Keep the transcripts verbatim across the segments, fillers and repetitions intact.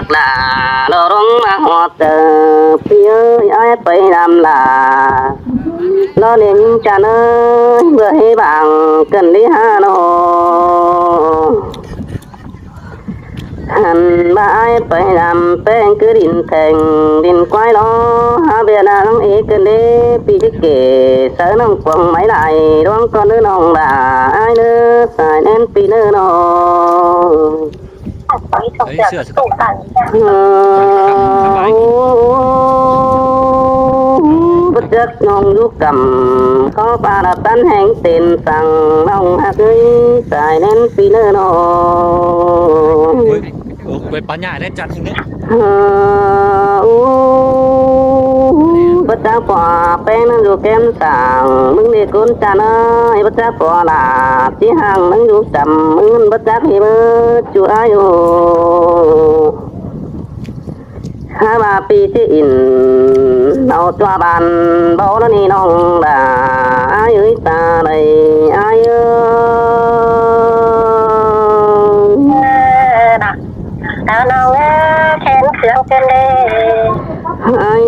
Lả lo rong ꞌmá ꞌhọt ꞌtớ, ꞌpi ơi, ai pay đăm lả lo nên chả ơi, bơ hê bảng cần đi hà nội. Hẳn ꞌmá ai pay đăm ꞌpéng cứ đin thèng, đin quái lo, hả bia nắng ế cần đi, ꞌpi chứ kể, sớ nông quảng máy lại, đuống con đứa nông lả, ai đứa, sai nên ꞌpi đứa nông. Ấy, sửa, sửa. Bất giấc nông lũ cẩm, có ba là tán hẹn tên sẵn, nông hạt ơi, sai nên ꞌpi đứa nông. Ôi, ôi, quên bắn nhại đấy, chặt xuống đấy. Ơ, u, bất chấp ꞌpọ ꞌpéng nắng dú kém sảng, ꞌmứng đi ꞌcốn chả ơi, bất chấp ꞌpọ lả, ꞌchí hăng nắng dú chăm, ꞌmứng bất chấp hi bơ, chu ai u. Hả ꞌmá ꞌpi ꞌchí in, ꞌnọ ꞌchua bản, báu ꞌnị nông lả, ai ơi ta đây, ai ơi. Ơ, nà. Tao nông ơi, khen sướng khen đê. Ai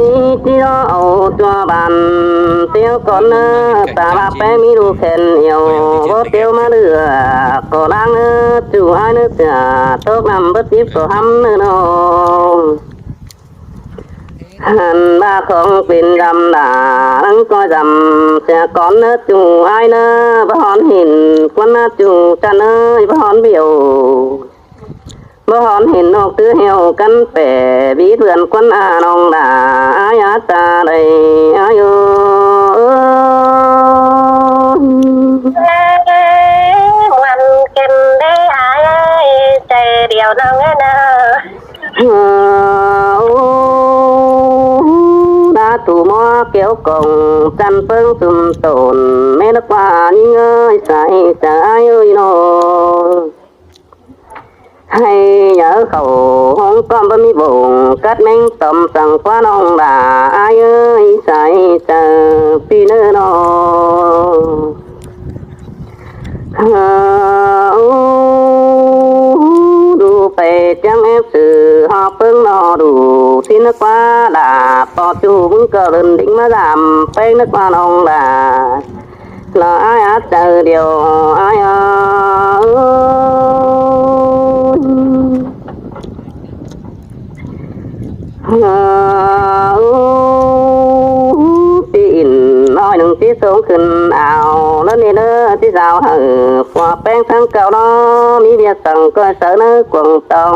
ꞌchí lo au ꞌchua bản, ꞌtiếu con ơ, ta ꞌmá ꞌpéng ꞌmí đu khen nhiều, báu ꞌtiếu ꞌmá lửa, ꞌcọ đang ơ, chu ai ꞌnớ sia, tốc năm bất chip ꞌcọ hắm ꞌnớ nông. Hẳn ꞌmá khong pên dăm lả, lăng coi dăm, sia con ꞌnớ chu ai ꞌnớ, báu hón hên, quán ꞌnớ chu chả ơi, báu hón biêu. Báu hón hên ꞌnộc tứ heo căn pẻ, bí vườn quán a nông lả, ai á ta đây, ai ơ. Ê, ngoan khen đê ai ơi, chạy điệu nông ơi nà. Ơ, ô, đã tù ꞌmó kéo còng, chăn ꞌpớng sum tổn, mé nước hoa nhính ơi, sai chả ai ơi nô. Hay nhớ khẩu hống con bớm mi bổng, cắt méng tóm săng khóa nông đà, ai ơi, sai chả ꞌpi ꞌnớ nô. Ơ, u, đu pay chắng ép sự, ho ꞌpớng ꞌnọ đu, xin nước hoa đà, ꞌpo chu ꞌmứng ꞌcọ lưn đính ꞌmá dăm, ꞌpéng nước hoa nông đà. Lo ai át chaư điêu ai ơ. Ơ, ꞌpi in ꞌnọi ꞌnưng ꞌchí sống khửn ao, ꞌlớn ꞌnị ꞌnớ ꞌchí dao hảư, ꞌpua ꞌpéng tháng cao ꞌnọ, ꞌmí ꞌviạk săng ꞌcoi sáư ꞌnớ cuông tau.